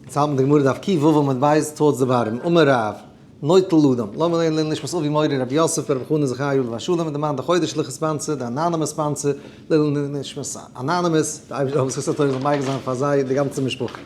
יעצט האלט מען די גמרא דף ק"ו עמוד ב' towards the bottom, אמר רב, נוטל אדם, לאמיר לערנען לעילוי נשמת אבי מורי רבי יוסף ברב חנן זכרי' עליו השלום און דערמאנט די חודש'ליכע sponsor, די anonymous sponsor, לעילוי נשמת anonymous, די אייבערשטער זאל זכות התורה זאל מגין זיין פאר זיי און די גאנצע משפחה.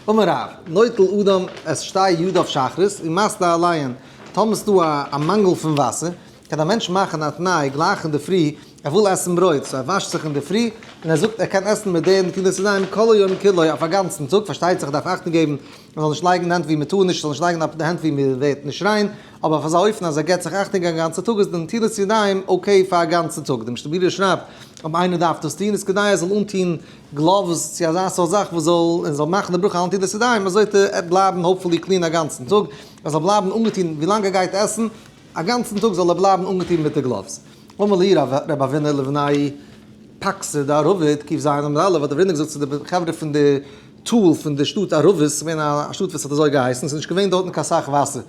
אמר רב, נוטל אדם את שתי ידיו שחרית ומתלה עליהן, טאמער איז דא א מאנגל פון וואסער, קען א מענטש מאכן א תנאי גלייך אינדערפרי, ער וויל עסן ברויט, so ער וואשט זיך אינדערפרי, און ער זאגט ער קען עסן מיט די נטילת ידיים כל היום כולו אויף א גאנצן טאג, פארשטייט זיך ער דארף אכטונג געבן מען זאל נישט לייגן די הענט ווי מען טאר נישט, זאל נישט לייגן די הענט ווי מען ווערט נישט ריין, אבער אויף אזא אופן אז ער געבט זיך אכטונג א גאנצע טאג איז די נטילת ידיים okay פאר א גאנצן טאג, די משנה ברורה שרייבט אויב איינער דארף דאס טון איז כדאי ער זאל אנטון gloves צו אזא סארט זאך וואס זאל און זאל מאכן די ברכה על נטילת ידיים אזוי וועט ער בלייבן hopefully clean א גאנצן טאג, ער זאל בלייבן אנגעטון ווילאנג ער גייט עסן. א גאנצן טאג זאל ער בלייבן אנגעטון מיט די gloves. אמר להו רב אבינא לבני פקתא דערבית ק"ז עמוד א', האט רב אבינא געזאגט צו די חברה פון די טאל פון די שטאט ערבית, ס'איז געווען א שטאט וואס האט אזוי געהייסן, ס'איז נישט געווען דארטן קיין סאך וואסער,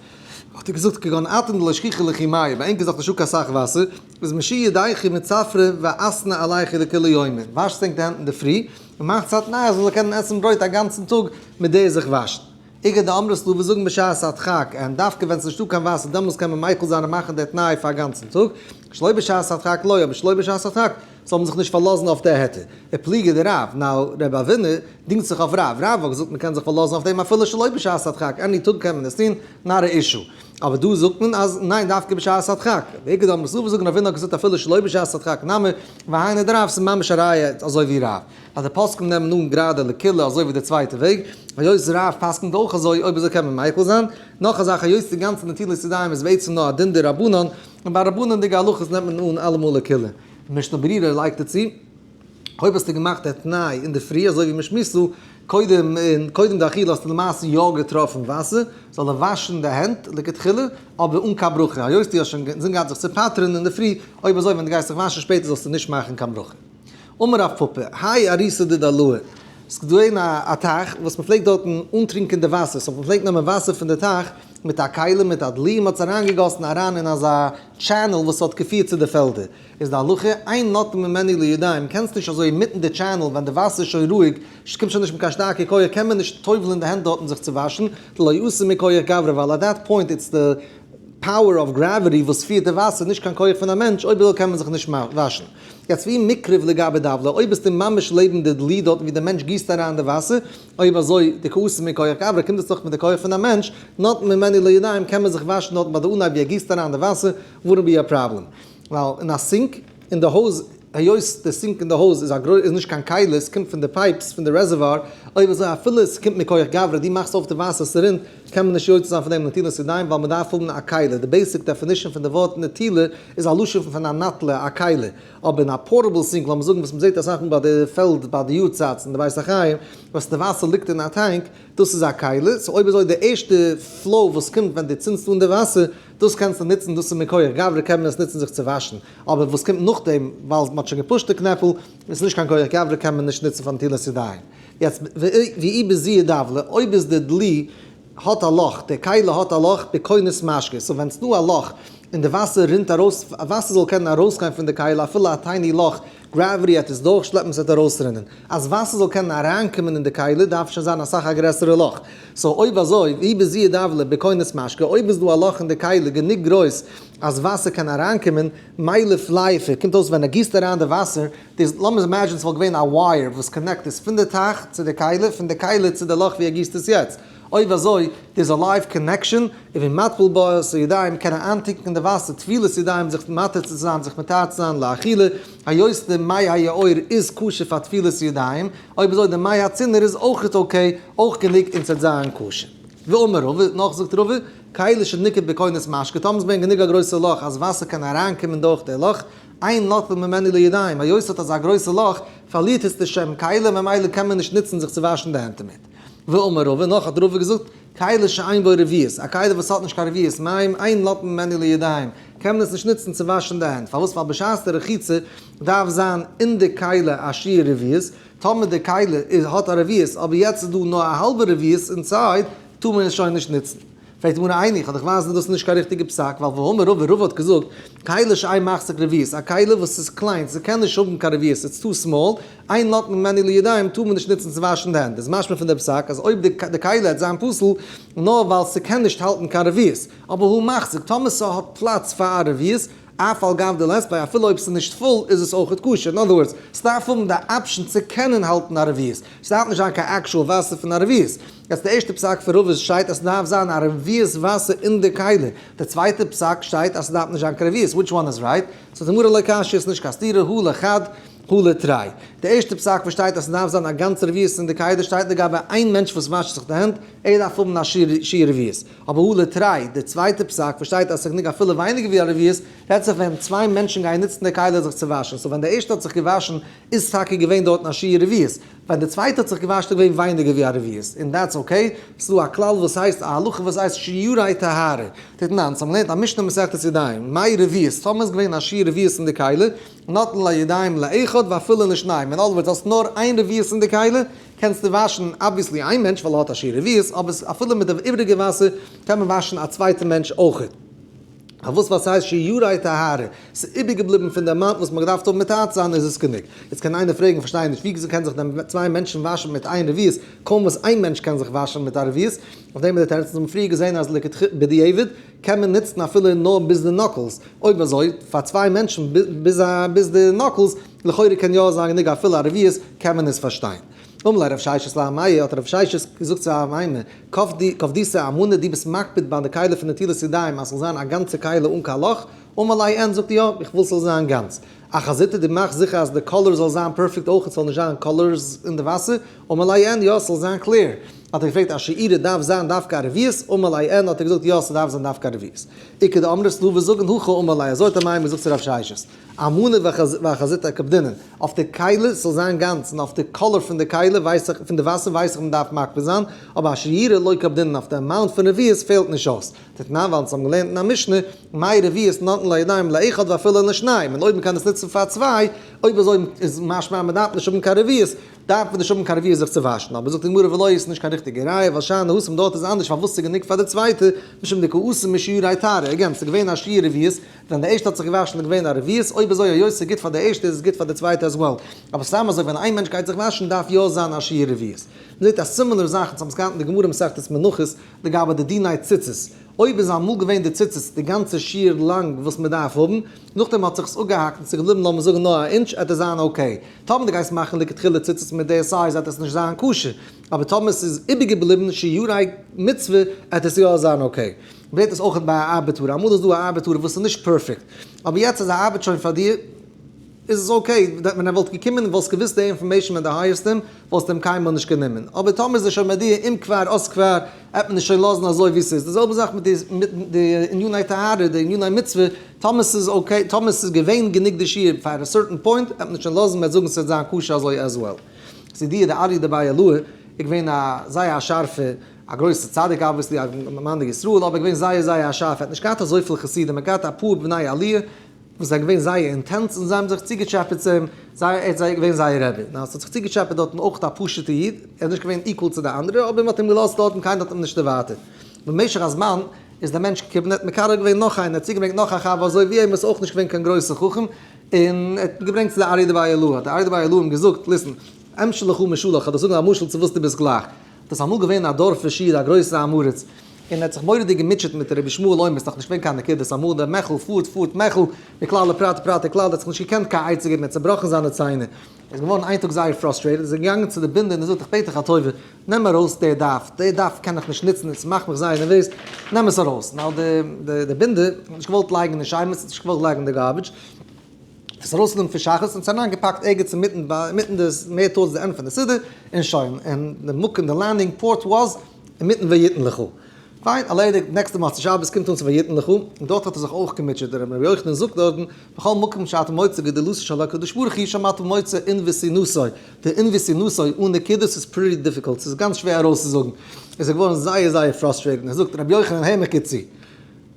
האט ער געזאגט כגון אתם דלא שכיחא לכו מיא, ביי ענק איז דאך נישטא קיין סאך וואסער, איז משו ידיכו מצפרא ואתנו עלייכו לכולי יומא, וואשטס ענק די הענט אינדערפרי, און מאכטס א תנאי אז מ'זאל קענען עסן ברויט א גאנצן טאג מיט די זיך וואשן. איכא דאמרי ס'דא וואס זאגן בשעת הדחק, און דווקא ווען ס'נישטא קיין וואסער דעמאלס קען מען מיקל זיין און מאכן די תנאי פאר א גאנצן טאג, שלא בשעת הדחק לא, אבער שלא בשעת הדחק זאל מען זיך נישט פארלאזן אויף די היתר. ופליגא דרב, now ר' אבינא דינגט זיך אויף רב, רב האט געזאגט מ'קען זיך פארלאזן אויף דעם אפילו שלא בשעת הדחק, any טאג קען מען עס טון, not a issue. אבער דא זאגט מען אז ניין דווקא בשעת הדחק. ואיכא דאמרי ס'דא וואס זאגן אבינא האט געזאגט אפילו שלא בשעת הדחק נמי, והיינו דרב ס'איז ממש א ראיה אזוי ווי רב. אז די פוסקים נעמען אן גראדע לקולא אזוי ווי די צווייטע וועג, היות רב פסק'נט אויך אזוי, אויב אזוי קען מען מיקל זיין. נאך א זאך, היות די גאנצע נטילת ידיים איז בעצם נאר א דין דרבנן, און ביי רבנן'דיגע הלכות נעמט מען אן אלעמאל לקולא. משנה ברורה לייגט ער צו, אויב האסטו געמאכט א תנאי אינדערפרי אזוי ווי מ'שמועסט דא, קודם און קודם די אכילה האסטו למעשה יא געטראפן וואסער, זאל ער וואשן די הענט לכתחילה, אבער אן קיין ברכה, היות דו האסט שוין אינזין געהאט זיך צו פטר'ן אינדערפרי, אויב אזוי ווען דו גייסט זיך וואשן שפעטער זאלסטו נישט מאכן קיין ברכה. אמר רב פפא, האי אריסא דדלאי, ס'איז געווען א טייך וואס מ'פלעגט דארטן אנטרינקען די וואסער, so מ'פלעגט נעמען וואסער פון די טייך מיט א כלי מיט א דלי און מ'האט עס אריינגעגאסן אריין אין אזא channel וואס האט געפירט צו די פעלדער, איז די הלכה, אין נוטלין ממנו לידיים, קענסט נישט אזוי אינמיטן די channel ווען די וואסער איז שוין רואיג, ס'קומט שוין נישט מיט קיין שטארקע כח קען מען נישט טובל'ן די הענט דארטן זיך צו וואשן, דלא אתי מכח גברא ווייל at that point it's the power of gravity וואס פירט די וואסער נישט קיין כח פון א מענטש, אויב אזוי קען מען זיך נישט וואשן. יעצט ואי מיקרב לגבי דבלא, אויב ביסטו ממש לעבן די דלי דארטן ווי די מענטש גיסט אריין די וואסער, אויב אזוי דקאתי מכח גברא קומט עס דאך מיט די כח פון א מענטש, נוטלין ממנו לידיים קען מען זיך וואשן דארטן ביי די אנהייב ווי ער גיסט אריין די וואסער, wouldn't be a problem. ווייל אין א sink אין די הויז, היות די sink אין די הויז איז א גרוי איז נישט קיין כלי, עס קומט פון די pipes פון די reservoir, אויב אזוי אפילו עס קומט מכח גברא דו מאכסט אויף די וואסער ס'רינט, קען מען נישט יוצא זיין פון דעם נטילת ידיים ווייל מען דארף האבן א כלי, די basic definition פון די ווארט נטילה איז א לשון פון א נטלה, א כלי, אבער אין א portable sink לאמיר זאגן וואס מען זעט אסאך מאל ביי די פעלד ביי די יארצייט אין די בית החיים וואס די וואסער ליגט אין א טאנק, דאס איז א כלי, so אויב אזוי די ערשטע flow וואס קומט ווען דו צינדסט אן די וואסער, דאס קענסטו נוצן, דאס איז מכח גברא קען מען עס נוצן זיך צו וואשן, אבער וואס קומט נאכדעם ווייל מען האט שוין געפושט די קנעפל, איז נישט קיין כח גברא קען מען נישט נוצן פאר נטילת ידיים. יעצט ואי בזיע דבלא, אויב איז די דלי האט א לאך, די כלי האט א לאך בכונס משקה, so ווען ס'דא א לאך און די וואסער רינט ארויס, וואסער זאל קענען ארויסגיין פון די כלי אפילו א tiny לאך, gravity העט עס דורכשלעפן ס'וועט ארויסרינען. אז וואסער זאל קענען אריינקומען אין די כלי דארף שוין זיין אסאך א גרעסערע לאך. so אויב אזוי, ואי בזיע דבלא בכונס משקה, אויב איז דא א לאך אין די כלי גענוג גרויס אז וואסער קען אריינקומען, מילף לייפער, קומט אויס ווען ער גיסט אריין די וואסער, דאס, לאמיר imagine ס'וואלט געווען א wire וואס connect עס פון די טייך צו די כלי, פון די כלי צו די לאך ווי ער גיסט עס יעצט. אויב אזוי, דאס איז א live connection, און ווי מטביל בה את הידיים קען ער איינטונקען די וואסער, טבילת ידיים זיך מתיר צו זיין, זיך מטהר צו זיין לאכילה, היות די מי היאור איז כשר פאר טבילת ידיים, אויב אזוי די מי הצינור איז אויכעט okay, אויך גענוג און ס'וועט זיין כשר. ואמר רבא, נאך זאגט רבא, כלי שניקב בכונס משקה, טאמער איז געווען גענוג א גרויסע לאך אז וואסער קען אריינקומען דורך די לאך, אין נוטלין ממנו לידיים, היות ס'האט אזא גרויסע לאך, פארלירט עס די שם כלי, ממילא קען מען נישט נוצן זיך צו וואשן די הענט דערמיט. ואמר רבא, נאך האט רבא געזאגט, כלי שאין בו רביעית, א כלי וואס האט נישט קיין רביעית מים, אין נוטלין ממנו לידיים, קען מען עס נישט נוצן צו וואשן די הענט, פארוואס? ווייל בשעת די רחיצה דארף זיין אין די כלי א שיעור רביעית, טאמער די כלי איז האט א רביעית אבער יעצט איז דא נאר א האלבע רביעית inside, טאר מען עס שוין נישט נוצן. פרעגט די גמרא איני, איך וועל דיך ווייזן אז דאס איז נישט קיין ריכטיגע פסק, ווייל והאמר רבא, רבא האט געזאגט, כלי שאין מחזיק רביעית, א כלי וואס איז קליין, ס'קען נישט האבן קיין רביעית, it's too small, אין נוטלין ממנו לידיים, טאר מען נישט נוצן צו וואשן די הענט. איז משמע פון די פסק אז אויב די כלי העט זיין פסול נאר ווייל ס'קען נישט האלטן קיין רביעית, אבער הא מחזיק, טאמער ס'האט פלאץ פאר א רביעית, אף על גב דלית ביה, אפילו אויב ס'איז נישט פול איז עס אויכעט כשר, אין other words, ס'דארף האבן די option צו קענען האלטן א רביעית, ס'דארף נישט זיין קיין actual וואסער פון א רביעית. יעצט די ערשטע פסק פון רבא שטייט אז ס'דארף זיין א רביעית וואסער אין די כלי, די צווייטע פסק שטייט אז ס'דארף נישט זיין קיין רביעית, which one is right? זאגט די גמרא לא קשיא, ס'נישט קיין סתירה, הא לחד הא לתרי. די ערשטע פסק וואס שטייט אז ס'דארף זיין א גאנצע רביעית אין די כלי שטייט לגבי איין מענטש וואס וואשט זיך די הענט, ער דארף האבן א שיעור רביעית. אבער הא לתרי, די צווייטע פסק וואס שטייט אז ס'איז גענוג אפילו ווייניגער ווי א רביעית, רעדט זיך ווען צוויי מענטשן גייען נוצן די כלי זיך צו וואשן, so ווען די ערשטע האט זיך געוואשן איז טאקע געווען דארטן א שיעור רביעית, ווען די צווייטע האט זיך געוואשן איז געווען ווייניגער ווי א רביעית, און that's okay, ס'איז דא א כלל וואס הייסט, א הלכה וואס הייסט שיורי טהרה, דתנן, ס'האבן געלערנט א משנה מסכת ידיים, מאי רביעית, טאמער איז געווען א שיעור רביעית אין די כלי, נוטלין לידיים לאחד ואפילו לשניים, אין other words האסט נאר איין רביעית אין די כלי, קענסטו וואשן obviously איין מענטש ווייל ער האט א שיעור רביעית, אבער אפילו מיט די איבריגע וואסער קען מען וואשן א צווייטע מענטש אויכעט. פארוואס? ווייל ס'הייסט שיורי טהרה, ס'איז איבערגעבליבן פון די amount וואס מ'האט געדארפט האבן מטהר צו זיין איז עס גענוג. יעצט קען איינער פרעגן, כ'פארשטיי נישט, ווי קען זיך דען צוויי מענטשן וואשן מיט איין רביעית, קוים וואס איין מענטש קען זיך וואשן מיט א רביעית? אויף דעם איז די תירוץ, אונז האבן פריער געזען אז בדיעבד קען מען נוצן אפילו נאר ביז די knuckles, אויב אזוי פאר צוויי מענטשן ביז די knuckles, לכאורה קען יא זיין גענוג אפילו א רביעית, קען מען עס פארשטיין. אמר ליה רב ששת לאביי, האט רב ששת געזאגט צו אביי, קפדיתא אמנא, דו ביסט מקפיד ביי די כלי פון נטילת ידיים אז ס'זאל זיין א גאנצע כלי אן קיין לאך, אמר ליה אין, זאגט ער יא, איך וויל ס'זאל זיין גאנץ. אחזיתא דו מאכסט זיכער אז די color זאל זיין perfect אויך, ס'זאל נישט זיין colors אין די וואסער, אמר ליה אין, יא, ס'זאל זיין clear. האט ער געפרעגט אשיעורא דארף זיין דווקא א רביעית, אמר ליה אין, האט ער געזאגט יא, ס'דארף זיין דווקא א רביעית. איכא דאמרי ס'דא וואס זאגן הכי אמר ליה, אזוי האט אביי געזאגט צו רב ששת. אמנא ואחזיתא קפדינן, אויף די כלי ס'זאל זיין גאנץ און אויף די color פון די כלי ווייס איך, פון די וואסער ווייס איך מ'דארף מקפיד זיין, אבער אשיעורא לא קפדינן אויף די amount פון רביעית פעלט נישט אויס. דתנן ווייל אונז האבן געלערנט אין א משנה, מאי רביעית נוטלין לידיים לאחד ואפילו לשניים, און אויב מ'קען עס נוצן פאר צוויי, אויב אזוי איז משמע אז מ'דארף נישט האבן קיין רביעית, דארף מען נישט האבן קיין רביעית זיך צו וואשן, אבער זאגט די גמרא ולא איז נישט קיין ריכטיגע ראיה, ווייל שאני התם דארט איז אנדערש פארוואס ס'איז גענוג פאר די צווייטע, משום דקאתי משיורי טהרה, again ס'איז געווען א שיעור רביעית, ווען די ערשטע האט זיך געוואשן איז געווען א רביעית, אויב אזוי היות ס'איז גוט פאר די ערשטע איז עס גוט פאר די צווייטע as well, אבער סתם אזוי ווען איין מענטש גייט זיך וואשן דארף יא זיין א שיעור רביעית. מ'זעט א similar זאך, אונז האבן עס געהאט אין די גמרא מסכת מנחות, לגבי די דיני ציצית, אויב איז אמאל געווען די ציצית די גאנצע שיעור לאנג וואס מ'דארף האבן, נאכדעם האט זיך עס אפגעהאקט און ס'איז געבליבן לאמיר זאגן נאר א אינטש, עט עס זיין okay. טאמער דו גייסט מאכן לכתחילה ציצית מיט די size עט עס נישט זיין כשר, אבער טאמער ס'איז איבערגעבליבן שיורי מצוה עט עס יא זיין okay. ווערט עס אויך ביי א ארבעטאר, אמאל איז דא א ארבעטאר וואס איז נישט perfect, אבער יעצט אז ער ארבעט שוין פאר דיר איז עס okay, ווען ער וואלט געקומען און וואלסט געוואוסט די information ווען דו hire סט אים, וואלסטו אים קיינמאל נישט גענומען, אבער טאמער איז ער שוין ביי דיר אם כבר אז כבר, עט מען נישט שוין לאזן אזוי ווי ס'איז, די זעלבע זאך מיט די עניני טהרה, די עניני מצוה, טאמער ס'איז okay, טאמער ס'איז געווען גענוג די שיעור פאר א certain point, עט מען נישט שוין לאזן, מ'עט זאגן ס'וועט זיין כשר אזוי as well. ס'איז די אריה דבי עילאי איז געווען א זייער א שארפע א גרויסע צדיק obviously א מנהיג ישראל אבער געווען זייער זייער א שארף ער האט נישט געהאט אזויפיל חסידים ער האט געהאט אפאר בני עליה וואס זענען געווען זייער intense און זיי האבן זיך צוגעטשעפעט צו אים זייער ער איז געווען זייער רבי נאר עס האט זיך צוגעטשעפעט דארטן אויך א פשוטע איד ער איז נישט געווען equal צו די אנדערע אבער מען האט אים געלאזט דארטן קיינער האט אים נישט דערווייטערט במשך הזמן איז דער מענטש געקומען ער האט מקרב געווען נאך איינער ער האט צוגעברענגט נאך א חבר אזוי ווי אים וואס איז אויך נישט געווען קיין גרויסע חכם און ער האט געברענגט צו די אריה דבי עילאי האט די אריה דבי עילאי אים געזאגט listen אמשול לך משל איך וועל דיר זאגן א משל צו וואס דו ביסט גלייך. דאס איז אמאל געווען א דארפיש איד א גרויסע עם הארץ, און ער האט זיך מורא'דיג געמוטשעט מיט רבי ישמעאל אוימער, ס'איז נאך נישט געווען קיין נקודות אמאל, דער מעכל פארט פארט מעכל, מכלל לפרט ופרט לכלל, ער האט זיך נישט געקענט קיין עצה געבן, ער האט צעבראכן זיינע ציינער, ער איז געווארן איין טאג זייער frustrated, איז ער געגאנגען צו די בינדער און ער זאגט איך בעט דיך א טובה, נעם ארויס די דף, די דף קען איך נישט נוצן, עס מאכט מיך זייער נערוועז, נעם עס ארויס. נאר די בינדער האט נישט געוואלט לייגן אין שיימעס, האט נישט געוואלט לייגן אין די garbage, עס ארויסגענומען פון שחרית און עס אריינגעפאקט ערגעץ אינמיטן אינמיטן די מער towards די end פון די סידור, און שוין, און די מקום די landing port was אינמיטן ויתן לך. פיין, ערלעדיגט, נעקסטע מוצאי שבת קומט אן צו ויתן לך, און דארט האט ער זיך אויך געמוטשעט, דער רבי יוחנן זאגט דארטן, בכל מקום שאתה מוצא גדולתו של הקדוש ברוך הוא שם אתה מוצא ענוותנותו, די ענוותנותו אן נקודות איז pretty difficult, ס'איז גאנץ שווער ארויסצוזאגן, איז ער געווארן זייער זייער frustrated, און ער זאגט, רבי יוחנן הער מיך גוט צו,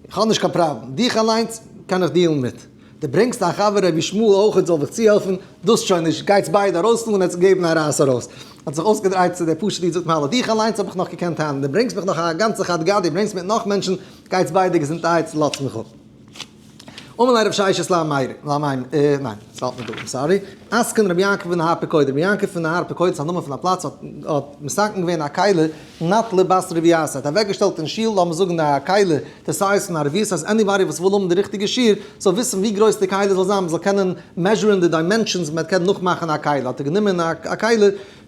איך האב נישט קיין פראבלעם, דיך אליינס קען איך deal ן מיט. דו ברענגסט דיין חבר רבי ישמעאל אויכעט זאל דיך צוהעלפן, דאס שוין נישט, גייטס ביידע ארויס און עטס געבן א רייס ארויס. האט זיך אויסגעדרייט צו דער פשוט'ער איד זאגט מעלה, דיך אליינס האב איך נאך געקענט טענה'ן, דו ברענגסט מיך נאך א גאנצע חד גדיא, ברענגסט מיט נאך מענטשן, גייטס ביידע געזונטערהייט, לאזטס מיך אפ. אמר ליה רב ששת לאמיירי, לאמיים, ניין, ס'האלט מיר דא, I'm sorry. עסקן רבי יעקב פון נהר פקוד, רבי יעקב פון נהר פקוד, ס'איז א נאמען פון א פלאץ, האט האט מתקן געווען א כלי, נטלה בת רביעית, ער האט אוועקגעשטעלט אין שול, לאמיר זאגן א כלי, די size פון א רביעית, אז anybody וואס וויל האבן די ריכטיגע שיעור, זאל וויסן ווי גרויס די כלי זאל זיין, מ'זאל קענען measure ן די dimensions, מ'וועט קענען נאכמאכן א כלי, האט ער גענומען א כלי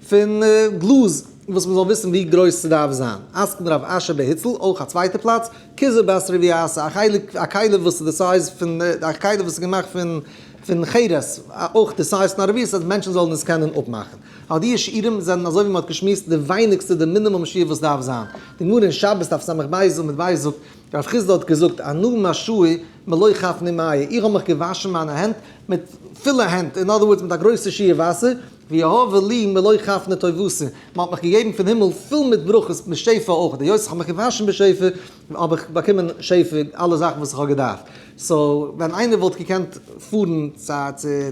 פון גלאז, וואס מ'זאל וויסן ווי גרויס ס'דארף זיין. אתקין רב אשי בהוצל, אויך א צווייטע פלאץ, כוזא בת רביעתא, א חלק, א כלי וואס איז די size פון, א כלי וואס איז געמאכט פון פון חרס, אויך די size פון א רביעית אז מענטשן זאלן עס קענען אפמאכן. אבער די שיעורים זענען אזוי ווי מ'האט געשמועסט די ווייניגסטע די מינימום שיעור וואס דארף זיין. די גמרא אין שבת דף ס"ב עמוד ב' זאגט, רב חסדא האט געזאגט, אנא משאי מלא חפני מיא, איך האב מיך געוואשן מיינע הענט מיט פילע הענט, in other words מיט א גרויסע שיעור וואסער, ויהבו לי מלא חפני טובתא, מען האט מיך געגעבן פון הימל פול מיט ברכות, מיט שפע אויך, היות איך האב מיך געוואשן בשפע, האב איך באקומען שפע, אלע זאכן וואס איך האב געדארפט. so ווען איינער וואלט געקענט פארן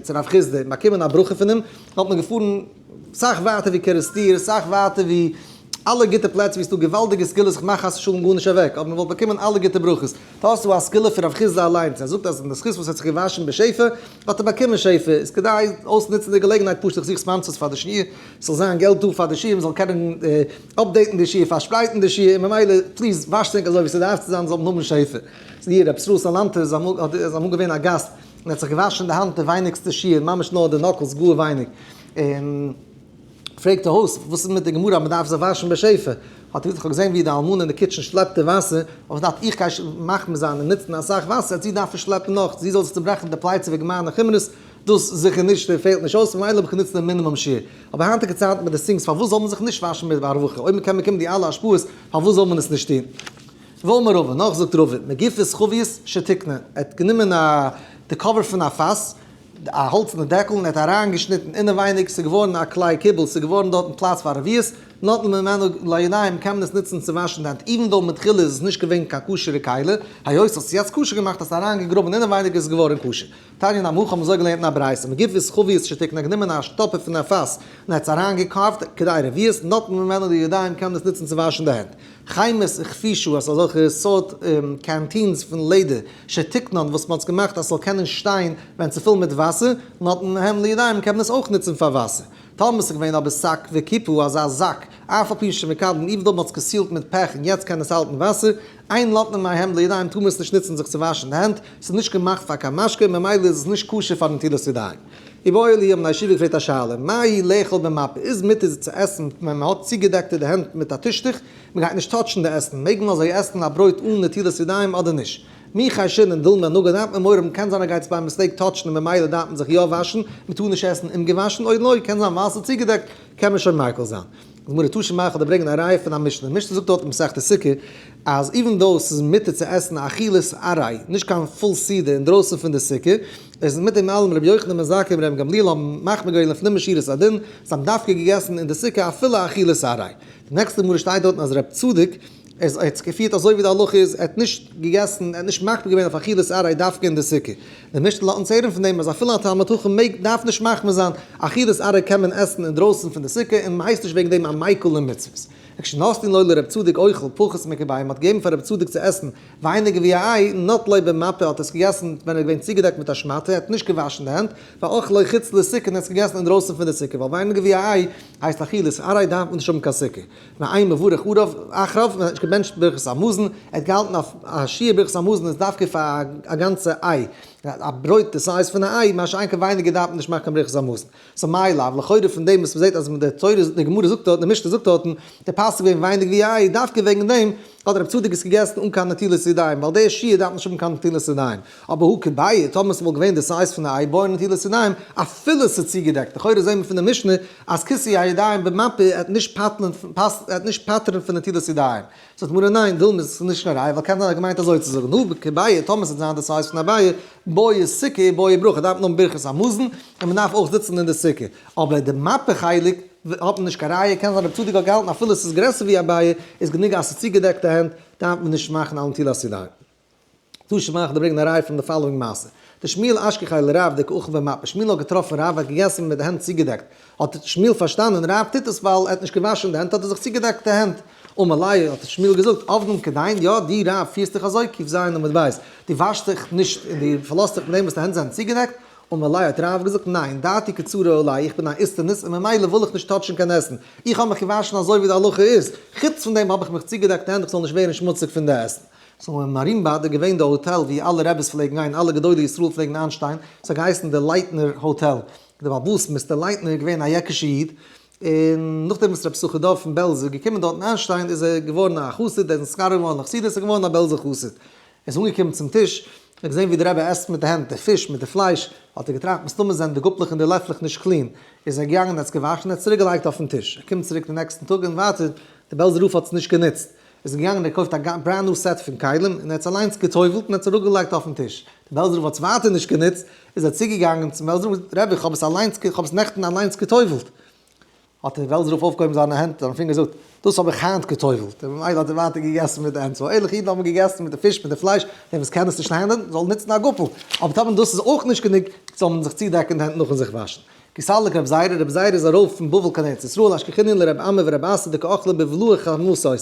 צו רב חסדא און באקומען א ברכה פון אים, וואלט מען געפארן סאך ווייטער ווי קערעסטיר, סאך ווייטער ווי אלע גוטע פלעצער ווי ס'איז דא געוואלדיגע סגולות, איך מאך חס ושלום גארנישט אוועק, אבער מ'וואלט באקומען אלע גוטע ברכות. דא האסטו א סגולה פון רב חסדא אליינס, ער זאגט אז אין די זכות וואס ער האט זיך געוואשן בשפע, האט ער באקומען שפע, איז כדאי אויסנוצן די געלעגנהייט פשוט איך זוך sponsors פאר די שיעור, ס'זאל זיין געלט דא פאר די שיעור, מ'זאל קענען update ן די שיעור, פארשפרייטן די שיעור, און ממילא please וואשט ענק אזוי ווי ס'דארף צו זיין, זאל מען האבן שפע. ס'איז רבי ישראל סאלאנטער איז אמאל געווען א גאסט און ער האט זיך געוואשן די האנט די ווייניגסטע שיעור, ממש נאר די knuckles גאר ווייניג, און פרעגט די host וואס איז מיט די גמרא אז מען דארף זיך וואשן בשפע, האט ער געזאגט איך האב געזען ווי די אלמנה אין די kitchen שלעפט די וואסער, האב איך געדאכט איך גיי מחמיר זיין און נוצן אסאך וואסער אז זי דארף נישט שלעפן נאך, זי זאל זיך צוברעכן די פלייצע וועגן מיינע חומרות, דאס זיכער נישט און פעלט נישט אויס, ממילא האב איך גענוצט די מינימום שיעור. אבער היינטיגע צייטן מיט די sinks פארוואס זאל מען זיך נישט וואשן מיט בהרווחה, אויב מען קען באקומען די אלע השפעות פארוואס זאל מען עס נישט טון? ואמר רבא, נאך זאגט רבא, מגופת חבית שתיקנה, ער האט גענומען א די cover פון א פאס, א האלצענע דעקל און ער האט אריינגעשניטן אינעווייניג, ס'איז געווארן א כלי קיבול, ס'איז געווארן דארטן פלאץ פאר רביעית, נוטלין ממנו לידיים קען מען עס נוצן צו וואשן די הענט, even though מתחילה איז עס נישט געווען קיין כשר'ע כלי, היות האסט עס יעצט כשר געמאכט, האסט אריינגעגראבן אינעווייניג איז עס געווארן כשר. תניא נמי הכי האבן אזוי געלערנט אין א ברייתא, מגופת חבית שתיקנה גענומען א שטאפער פון א פאס און האט עס אריינגע carve ט כדי רביעית, נוטלין ממנו לידיים קען מען עס נוצן צו וואשן די הענט. חמת וכפישא אז אזעלכע סארט canteens פון לעדער שתיקנן וואס מ'האט עס געמאכט אז ס'זאל קענען שטיין ווען ס'איז פול מיט וואסער, נוטלין מהם לידיים קען מען עס אויך נוצן פאר וואסער. טאמער ס'איז געווען אבער שק וכיפה אזא זאק, אף על פי שמקדין even though מ'האט עס גע seal ט מיט פעך און יעצט קען עס האלטן וואסער, אין נוטלין מהם לידיים טאר מען עס נישט נוצן זיך צו וואשן די הענט, ס'איז נישט געמאכט פאר קיין משקה ממילא איז עס נישט כשר פאר נטילת ידיים. איבעיא להו האבן די ישיבה געפרעגט א שאלה, מהו לאכול במפה, איז מותר צו עסן ווען מען האט צוגעדעקטע די הענט מיט א טישטוך, מען גייט נישט touch ן די עסן, מעג מען אזוי עסן א ברויט אן נטילת ידיים אדער נישט? מי חיישינן דילמא נגע דארף מען מורא האבן קען זיין ער גייט עס by mistake touch ן און ממילא דארף מען זיך יא וואשן, מען טאר נישט עסן אומגעוואשן, או לא, קען זיין ווייל ס'איז צוגעדעקט קען מען שוין מיקל זיין. די גמרא תא שמע כ'וועל דיר ברענגען א ראיה פון א משנה, די משנה זאגט דארט אין מסכת סוכה אז even though ס'איז מותר צו עסן א אכילת עראי, נישט קיין full סעודה אינדרויסן פון די סוכה, איז מיט דעם אלעם רבי יוחנן בן זכאי און רבן גמליאל האבן מחמיר געווען לפנים משורת הדין, זיי האבן דווקא געגעסן אין די סוכה אפילו אכילת עראי. די נעקסטע גמרא שטייט דארטן אז רב צדוק איז האט זיך געפירט אזוי ווי די הלכה איז, ער האט נישט געגעסן, ער האט נישט מקפיד געווען אויף אכילת עראי דווקא אין די סוכה. די משנה לאזט אונז הערן פון דעם אז אפילו א תלמיד חכם מעג, דארף נישט מחמיר זיין, אכילת עראי קען מען עסן אינדרויסן פון די סוכה און מ'הייסט נישט וועגן דעם א מיקל אין מצוות. וכשנותנין לו לרב צדוק אוכל פחות מכביעא, מ'האט געגעבן פאר רב צדוק צו עסן ווייניגער ווי א איי, נטלו במפה האט עס געגעסן ווען ער איז געווען צוגעדעקט מיט א שמאטע, ער האט נישט געוואשן די הענט, ואכלו חוץ לסוכה און ער האט עס געגעסן אינדרויסן פון די סוכה, ווייל ווייניגער ווי א איי הייסט אכילת עראי דארף מען נישט האבן קיין סוכה. ואין מברך עליו אחריו, מען האט נישט געבענטשט ברכת המזון, ער האט געהאלטן אויף א שיעור ברכת המזון איז דווקא פאר א גאנצע איי, א ברויט די size פון א איי, מה שאין כן ווייניגער דארף מען נישט מאכן קיין ברכת המזון. so מאי לאו, לכאורה פון דעם וואס מען זעט אז די תורה, די גמרא זאגט דארט, די משנה זאגט דארטן, די פסק איז געווען ווייניגער ווי א איי, דווקא וועגן דעם האט רב צדוק עס געגעסן אן קיין נטילת ידיים, ווייל די שיעור דארף נישט האבן קיין נטילת ידיים. אבער הא כביעא, טאמער ס'וואלט געווען די size פון א איי בעי נטילת ידיים, אפילו ס'איז צוגעדעקט, לכאורה זעהן מיר פון די משנה אז כיסוי הידיים במפה עט נישט פטר'ן עט נישט פטר'ן פון נטילת ידיים. זאגט גמרא ניין, דילמא איז נישט קיין ראיה, ווייל קען זיין ער האט געמיינט אזוי צו זאגן, הא כביעא, טאמער ס'וועט זיין די size פון אביי, בעי סוכה ובעי ברכה, דארף מען האבן ברכת המזון, און מ'דארף אויך זיצן אין די סוכה. אבער די מפה חלק האט מען נישט קיין ראיה, קען זיין רב צדוק האט געהאלטן אפילו ס'איז גרעסער ווי אביי, איז גענוג אז ס'איז צוגעדעקטע הענט, דארף מען נישט מאכן על נטילת ידיים. תא שמע כ'דיר ברענגען א ראיה פון די following מעשה. דשמואל אשכחיה לרב דקא אכיל במפה, שמואל האט געטראפן רב האט געגעסן מיט די הענט צוגעדעקט, האט שמואל פארשטאנען רב טוט עס ווייל ער האט נישט געוואשן די הענט האט ער זיך צוגעדעקט די הענט. אמר ליה האט שמואל געזאגט, עבדן כדין, יא דו רב פירסט דיך אזוי, ק"ז עמוד ב', דו וואשסט דיך נישט און דו פארלאזט דיך מיט דעם וואס די הענט זענען צוגעדעקט, אמר ליה האט רב געזאגט, ניין, דעתי קצרה עלי, איך בין א איסטניס און ממילא וויל איך נישט touch ן קיין עסן, איך האב מיך געוואשן אזוי ווי די הלכה איז, חוץ פון דעם האב איך מיך צוגעדעקט די הענט איך זאל נישט ווערן שמוציג פון די עסן. so אין מארינבאד איז געווען די האטעל ווי אלע רעביס פלעגן גיין, אלע גדולי ישראל פלעגן איינשטיין, ס'האט געהייסן די לייטנער האטעל, די בעל הבית מיסטער לייטנער איז געווען א יעקישע איד, און נאכדעם וואס רבי יששכר דוב פון בעלז איז געקומען דארטן איינשטיין איז ער געווארן א חסיד, ער איז נתקרב געווארן לחסידות, ער איז געווארן א בעלזער חסיד. ער איז אנגעקומען צום טיש, ער האט געזען ווי דער רבי עסט מיט די הענט די פיש מיט די פלייש, האט ער געטראכט מסתמא זענען די גאפלעך און די לעפלעך נישט clean, איז ער געגאנגען און האט עס געוואשן און האט עס צוריק געלייגט אויפן טיש. ער קומט צוריק די נעקסטן טאג און ווייטער, דער בעלזער רב האט עס נישט גענוצט, איז ער געגאנגען און געקויפט א brand new set פון כלים און ער האט עס אליינס גע'טובל'ט און האט עס אראפגעלייגט אויפן טיש. דער בעלזער רב האט עס ווייטער נישט גענוצט, איז ער צוגעגאנגען צום בעלזער רב און געזאגט, רבי איך האב עס אליינס, איך האב עס נעכטן אליינס גע'טובל'ט. האט דער בעלזער רב אויפגעהויבן זיינע הענט און פינגער געזאגט, דאס האב איך היינט גע'טובל'ט. און ממילא האט ער ווייטער געגעסן מיט די הענט. so ערליכע אידן האבן געגעסן מיט די פיש מיט די פלייש, דער וואס קען עס נישט handle ן זאל נוצן א גאפל. אבער טאמער דאס איז אויך נישט גענוג, זאל מען זיך צודעקן די הענט נאכן זיך וואשן. כי סליק רב זירא, רב זירא איז ארויף פון בבל קיין ארץ ישראל, אשכחינהו לרב אמי ורב אסי דקא אכלי בבלאי חרמתות, זיי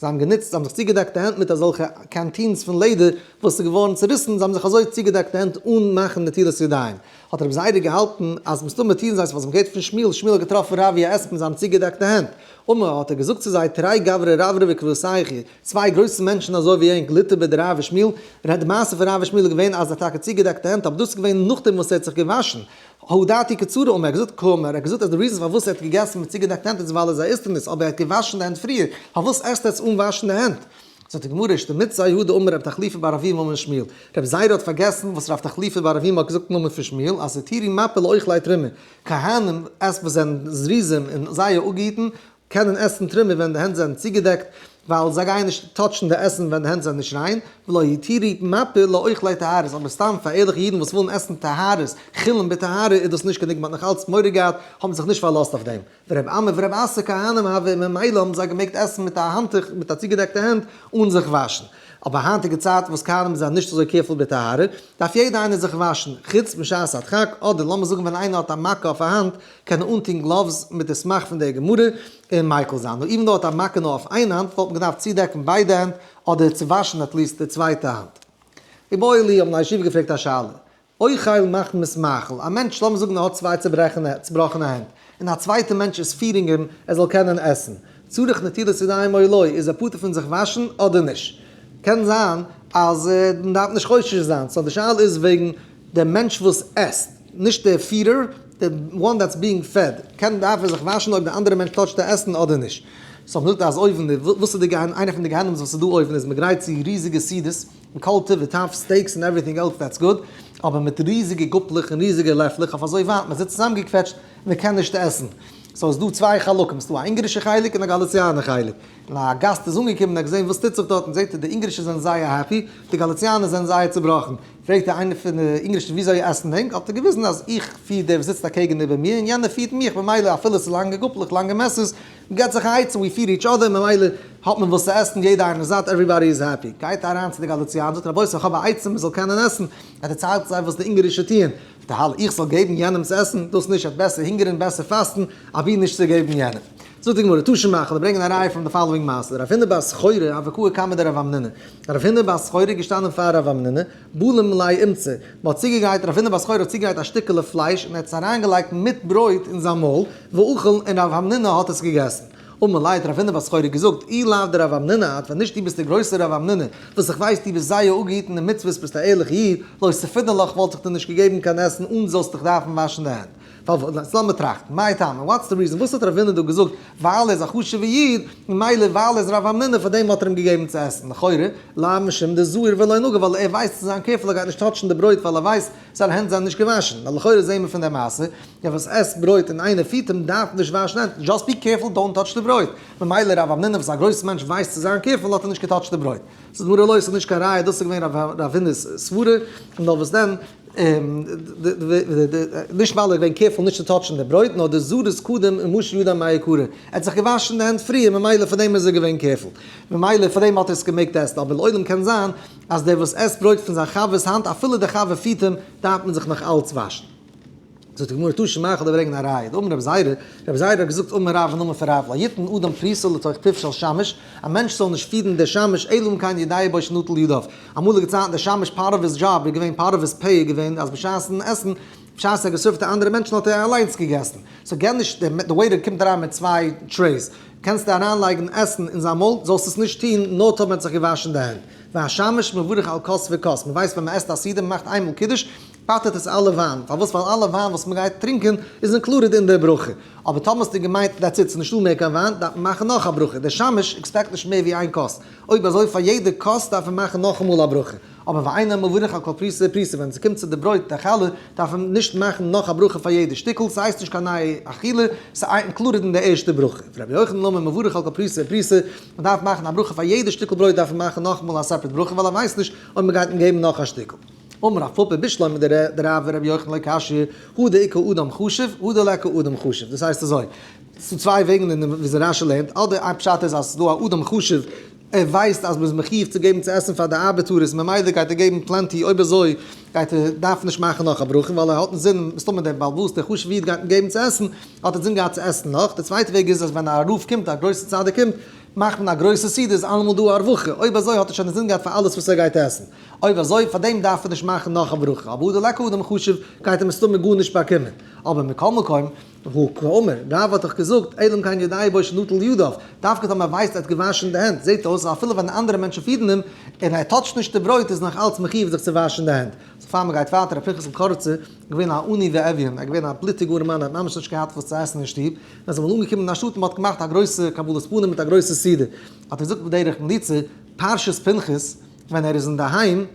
האבן גענוצט, זיי האבן זיך צוגעדעקט די הענט מיט אזעלכע canteens פון לעדער וואס איז געווארן צוריסן, זיי האבן זיך אזוי צוגעדעקט די הענט אן מאכן נטילת ידיים. האט רב זירא געהאלטן אז מסתמא טוען זיי עס ווייל זיי האבן געהערט פון שמואל, שמואל האט געטראפן רב ווי ער עסט מיט זיינע צוגעדעקטע הענט. אמר, האט ער געזאגט צו זיי, תרי גברי רברבי כוותייכו, צוויי גרויסע מענטשן אזוי ווי ענק, ליתבו בדרב ושמואל, די מעשה פון רב ושמואל איז געווען אז ער האט טאקע צוגעדעקטע הענט, אבער דאס איז געווען נאכדעם וואס ער האט זיך געוואשן, הא דעתיה קצרה אמר, ער האט געזאגט קאמר, ער האט געזאגט אז די reason פארוואס ער האט געגעסן מיט צוגעדעקטע הענט איז ווייל ער איז א איסטניס, אבער ער האט געוואשן די הענט פריער, פארוואס עסט עטס אן וואשן די הענט? זאגט די גמרא, אשתמיטתיה הא דאמר רב תחליפא בר אבימי אמר שמואל, רב זירא האט פארגעסן וואס רב תחליפא בר אבימי האט געזאגט אין נאמען פון שמואל, אז התירו מפה לאוכלי תרומה, כהנים עסט וואס זענען זריזים און זייער אפגעהיטן, קענען עסן תרומה ווען די הענט זענען צוגעדעקט, ווייל זיי גייען נישט touch ן די עסן ווען די הענט זענען נישט ריין, ולא התירו מפה לאוכלי טהרות, אבער סתם פאר ערליכע אידן וואס ווילן עסן טהרות, חולין בטהרה, איז דאס נישט גענוג, מען האט נאך אלץ מורא געהאט, האבן זיך נישט פארלאזט אויף דעם. ורב אמי ורב אסי כהנים הוו און ממילא האבן זיי געמעגט עסן מיט א האנטוך, מיט א צוגעדעקטע הענט, אן זיך וואשן. אבער היינטיגע צייטן וואס כהנים זענען נישט אזוי careful בטהרה, דארף יעדער איינער זיך וואשן, חוץ משעת הדחק, אדער לאמיר זאגן ווען איינער האט א מכה אויף א האנט, קען ער אנטון gloves מיט די סמך פון דער גמרא און מיקל זיין. נאר even though האט א מכה נאר אויף איין האנט, וואלט מען געדארפט צודעקן ביידע הענט, אדער צו וואשן at least די צווייטע האנט. איבעיא להו האבן די ישיבה געפרעגט א שאלה. אוכל מחמת מאכל, א מענטש לאמיר זאגן ער האט צוויי צובראכענע הענט, און א צווייטע מענטש איז feeding אים ער זאל קענען עסן, צריך נטילת ידיים או לא, איז ער פטור פון זיך וואשן אדער נישט? קען זיין אז מען דארף נישט חושש זיין, so די שאלה איז וועגן דער מענטש וואס עסט, נישט דער פירער, די one that's being fed, קען דארף ער זיך וואשן אויב די אנדערע מענטש touch ט די עסן אדער נישט. so מען זאגט אז אויבן, וואס איז די גיהנום, איינע פון די גיהנום'ס וואס איז דא אויבן איז מען גרייט צו ריזיגע סעודות, מכל טוב וטב, steaks און everything else that's good, אבער מיט ריזיגע גאפלעך און ריזיגע לעפלעך אויף אזוי ווייט מען זיצט צוזאמגעקוועטשט און מען קען נישט עסן. so איז דא צוויי חלקים, ס'דא א אונגערישע חלק און א גאליציאנער חלק. און א גאסט איז אנגעקומען און האט געזען וואס טוט זיך דארט און זעט ער די אונגערישע זענען זייער happy, די גאליציאנער זענען זייער צובראכן. פרעגט ער איינער פון די אונגערישע וויאזוי עסן ענק, האט ער געוויזן אז איך פיר דער וואס זיצט אקעגן איבער מיר און יענער פירט מיך, ממילא אפילו ס'איז לאנגע גאפלעך לאנגע מעסערס, מ'געט זיך א עצה, we feed each other, ממילא האט מען וואס צו עסן, יעדער איינער איז זאט, everybody is happy. גייט אריין צו די גאליציאנער, זאגט רבותי איך האב א עצה מ'זאל קענען עסן, ער דערציילט זיי וואס די אונגערישע טוען, זאגט ער האלא איך זאל געבן יענעם צו עסן, דאס נישט, ער האט בעסער הונגערן בעסער פאסטן, אבי נישט צו געבן יענעם. זאגט די גמרא, תא שמע, כ'וועל ברענגען א ראיה from the following מעשה, רב הונא בר סחורה הוה קאי קמיה דרב המנונא, רב הונא בר סחורה איז געשטאנען פאר רב המנונא, בלע ליה אומצא, מען האט צוגעגרייט, רב הונא בר סחורה האט צוגעגרייט א שטיקעלע פלייש און ער האט עס אריינגעלייגט מיט ברויט אין זיין מויל, ואכל, און רב המנונא האט עס געגעסן. אמר ליה האט רב הונא בר סחורה געזאגט, אי לאו דרב המנונא את, ווען נישט דו ביסט דער גרויסער רב המנונא, וואס איך ווייס דו ביסט זייער אפגעהיטן אין מצוות ביסט א ערליכע איד, לא אותיבנא לך וואלט איך דיר נישט געגעבן קיין עסן אן זאלסט דיך דארפן וואשן די הענט. פארוואס? לאמיר טראכטן, מאי טעמא? what's the reason? וואס האט רב הונא דא געזאגט? ווייל ער איז א חשוב'ע איד, ממילא ווייל ער איז רב המנונא פאר דעם האט ער אים געגעבן צו עסן. לכאורה, לאו משום דזהיר ולא נגע, ווייל ער ווייסט צו זיין careful ער גייט נישט touch ן די ברויט ווייל ער ווייסט זיינע הענט זענען נישט געוואשן. נאר לכאורה זעהן מיר פון דער מעשה, דער וואס עסט ברויט און איינער פירט אים דארף נישט וואשן הענט, just be careful don't touch די ברויט. ממילא רב המנונא וואס איז א גרויסע מענטש ווייסט צו זיין careful האט ער נישט גע touch ט די ברויט. ס'איז גמרא לא, ס'איז נישט קיין ראיה, דאס איז געווען רב הונא'ס סברה, נאר וואס דען? נישט ווייל ער איז געווען careful נישט צו touch ן די ברויט, נאר דזריז קדים ומשי ידו מעיקרא, ער האט זיך געוואשן די הענט פריער ממילא פאר דעם איז ער געווען careful, ממילא פאר דעם האט ער עס געמעגט עסן, אבער לעולם קען זיין אז דער וואס עסט ברויט פון זיין חבר'ס האנט אפילו דער חבר פירט אים, דארף מען זיך נאך אלץ וואשן. זאגט די גמרא תא שמע כ'וועל דיר ברענגען א ראיה, דאמר רבי זירא, רבי זירא האט געזאגט אמר רב אין נאמען פון רב, לא יתן אדם פרוסה לתוך פיו של שמש, א מענטש זאל נישט פירן דער שמש אלא אם כן יודע בו שנטל ידיו, אמאליגע צייטן דער שמש part of his job איז געווען part of his pay איז געווען אז בשעת'ן עסן, בשעת ער האט גע serve ט די אנדערע מענטשן האט ער אליינס געגעסן, so גיב נישט, די waiter קומט אריין מיט צוויי trays, קענסטו אריינלייגן עסן אין זיין מויל, זאלסט עס נישט טון נאר טאמער ער האט זיך געוואשן די הענט. והשמש מברך על כוס וכוס, מען ווייסט ווען מען עסט א סעודה מען מאכט איינמאל קידוש, פטר'ט עס אלע וויין, פארוואס? ווייל אלע וויין וואס מען גייט טרינקען איז included אין די ברכה, אבער טאמער האסטו געמיינט that's it ס'איז נישטא מער קיין וויין, דארף מען מאכן נאך א ברכה, דער שמש expect נישט מער ווי איין כוס, אויב אזוי פאר יעדע כוס דארף מען מאכן נאכאמאל א ברכה, אבער ואינו מברך על כל פרוסה ופרוסה ווען ס'קומט צו די ברויט די חלה דארף מען נישט מאכן נאך א ברכה פאר יעדע שטיקל, ס'הייסט נישט קיין נייע אכילה, ס'איז included אין די ערשטע ברכה. ורבי יוחנן אמר מברך על כל פרוסה ופרוסה, מ'דארף מאכן א ברכה פאר יעדע שטיקל ברויט דארף מען מאכן נאכאמאל א separate ברכה ווייל ער ווייסט נישט אויב מ'גייט אים געבן נאך א שטיקל. אמר רב פפא בשלמא דרב ורבי יוחנן לא קשיא, הא דאיכא אדם חשוב, הא דליכא אדם חשוב. דאס הייסט אזוי, ס'דא צוויי וועגן אין וויאזוי רשי לערנט, אדער איין פשט איז אז ס'איז דא א אדם חשוב, ער ווייסט אז מ'איז מחיוב צו געבן צו עסן פאר די ארבעטארעס ממילא גייט ער געבן plenty, אויב אזוי גייט ער דארף נישט מאכן נאך א ברכה ווייל ער האט אינזין, מסתמא דער בעל הבית דער חשוב'ער איד גייט אים געבן צו עסן, האט אינזין געהאט צו עסן נאך. די צווייטע וועג איז אז ווען א רב קומט, א גרויסע צדיק קומט, מאכט מען א גרויסע סעודה איז אלעמאל דא א רווחה, אויב אזוי האט ער שוין אינזין געהאט פאר אלעס וואס ער גייט עסן. אויב אזוי פאר דעם דארף ער נישט מאכן נאך א ברכה, אבער הא דליכא אדם חשוב גייט ער מסתמא גארנישט באקומען. אבער מכל מקום, והא קאמר, רב האט דאך געזאגט, אלא אם כן יודע בו שנטל ידיו, דווקא טאמער ער ווייסט ער האט געוואשן די הענט, זעט אויס אז אפילו ווען אנדערע מענטשן פירן אים, און ער touch ט נישט די ברויט איז נאך אלץ מחיוב זיך צו וואשן די הענט. so פאר מען גייט ווייטער, ר' פנחס'ל קאריצער איז געווען א עני ואביון, ער איז געווען א בלוטיג ארעמאן, ער האט ממש נישט געהאט וואס צו עסן אין שטוב, ווען זיי זענען אנגעקומען אין א שטאט און מען האט געמאכט א גרויסע קבלת פנים מיט א גרויסע סעודה, האט ער געזאגט בדרך מליצה, פרשת פנחס, ווען ער איז אינדערהיים,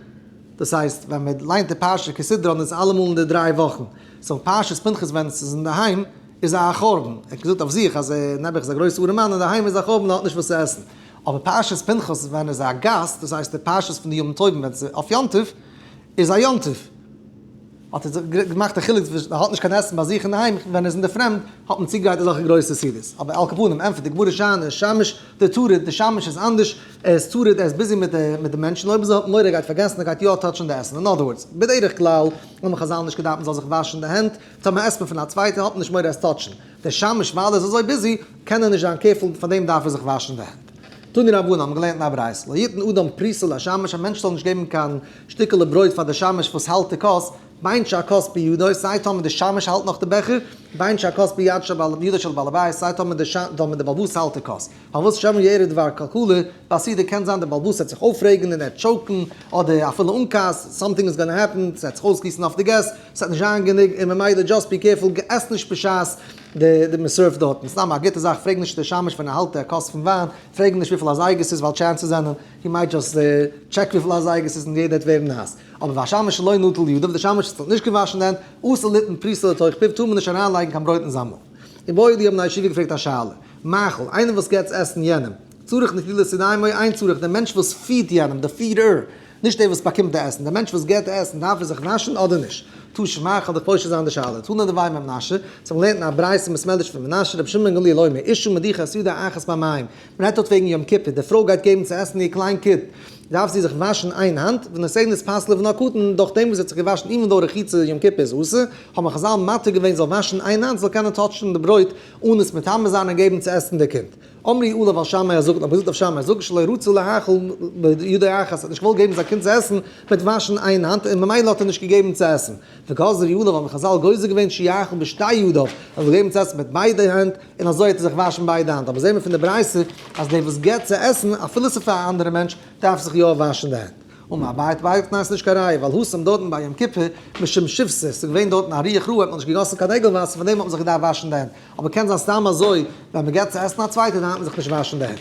דאס הייסט ווען מען ליינט די פרשה כסדרן איז אלעמאל אין די דריי וואכן, so פרשת פנחס ווען עס איז אינדערהיים איז א חורבן, ער האט געזאגט אויף זיך אז ער נעבעך איז א גרויסע ארעמאן אינדערהיים איז א חורבן ער האט נישט וואס צו עסן, אבער פרשת פנחס ווען ער איז א גאסט, דאס הייסט די פרשת פון די ימים טובים ווען עס איז אויף יום טוב, איז א יום טוב. האט ער געמאכט א חילוק צווישן ער האט נישט קיין עסן ביי זיך אינדערהיים, ווען ער איז אין די פרעמד האט מען צוגעגרייט אזעלכע גרויסע סעודות. אבער על כל פנים ענטפערט די גמרא שאני שמש דטריד, די שמש איז אנדערש, ער איז טרוד, ער איז busy מיט די מענטשן, אויב אזוי האט מורא ער גייט פארגעסן ער גייט יא touch ן די עסן, אין other words, בדרך כלל האבן חזל נישט געדארפט מען זאל זיך וואשן די הענט, טאמער עסט מען פון א צווייטע האט מען נישט מורא עס touch ן, דער שמש ווייל ער איז אזוי busy קען ער נישט זיין careful פאר דעם דארף ער זיך וואשן די הענט. תנו רבנן האבן געלערנט אין א ברייתא, לא יתן אדם פרוסה לשמש, א מענטש זאל נישט געבן קיין שטיקעלע ברויט פאר די שמש וואס האלט די כוס, בין שהכוס בידו, סיי טאמער די שמש האלט נאך די בעכער, בין שהכוס ביד של בעל בידו של בעל הבית, סיי טאמער די טאמער די בעל הבית האלט די כוס. פארוואס שמא יארע דבר קלקלה, בסעודה קען זיין די בעל הבית וועט זיך אויפרעגן און ער וועט choke ן, אדער אפילו אן כעס, something is gonna happen, ס'וועט זיך אויסגיסן אויף די געסט, ס'וועט נישט זיין גענוג, און ממילא just be careful, עס נישט בשעת די די מ'serve ט דארטן. סתם א גוטע זאך, פרעג נישט די שמש ווען ער האלט א כוס פון וויין, פרעג אים נישט וויפיל אזייגער ס'איז ווייל chances זענען he might just check וויפיל אזייגער ס'איז און יעדער וועט ווערן נאס. אבער והשמש שלא נטל ידיו, די שמש וואס האט נישט געוואשן די הענט, אסור ליתן פרוסה לתוך פיו, טאר מען נישט אריינלייגן קיין ברויט אין זיין מויל. איבעיא להו האבן די ישיבה געפרעגט א שאלה, מאכיל, איינער וואס געבט צו עסן יענעם, צריך נטילת ידיים או אין צריך, דער מענטש וואס פירט יענעם, דער פירער, נישט דער וואס באקומט די עסן, דער מענטש וואס געבט די עסן, דארף ער זיך וואשן אדער נישט? תא שמע, כ'וועל דיך פושט זיין די שאלה. תנא דבי מר מנשה, זיי האבן געלערנט אין א ברייתא אין בית מדרש פון מנשה, רבי שמעון בן גמליאל אומר, אשה מדיחה את ידה אחת במים, מען רעדט דארט וועגן יום כיפור, די פרוי גייט געבן צו עסן איר קליין קינד, דארף זי זיך וואשן איין האנט, ונותנת פת לבנה הקטן, דורך דעם וואס זי האט זיך געוואשן even though רחיצה יום כיפור איז אסור, האבן חזל מתיר געווען זי זאל וואשן איין האנט, זי זאל קענען touch ן די ברויט אן עס מטמא זיין און געבן צו עסן די קינד. אמרו עליו על שמאי הזקן, האט מען געזאגט אויף שמאי הזקן שלא רצה להאכיל בידו אחת, האט נישט געוואלט געבן זיין קינד צו עסן מיט וואשן איין האנט, און ממילא האט ער נישט געגעבן צו עסן. וגזרו עליו האבן חזל גוזר געווען שיאכיל בשתי ידיו, ער זאל געבן צו עסן מיט ביידע הענט, און אזוי וועט ער זיך וואשן ביידע הענט. אבער זעהן מיר פון די ברייתא אז דער וואס געבט צו עסן, אפילו ס'איז פאר א אנדערע מענטש, דארף זיך יא וואשן די הענט. אמר אביי אביי זאגט ניין ס'נישט קיין ראיה, ווייל התם דארטן ביי יום כיפור משום שיבתא, ס'איז געווען דארטן א רוח רעה האט מען נישט געגאסן קיין נעגל וואסער פון דעם האט מען זיך געדארפט וואשן די הענט, אבער קען זיין סתם אזוי ווען מ'געבט צו עסן א צווייטער דארף מען זיך נישט וואשן די הענט.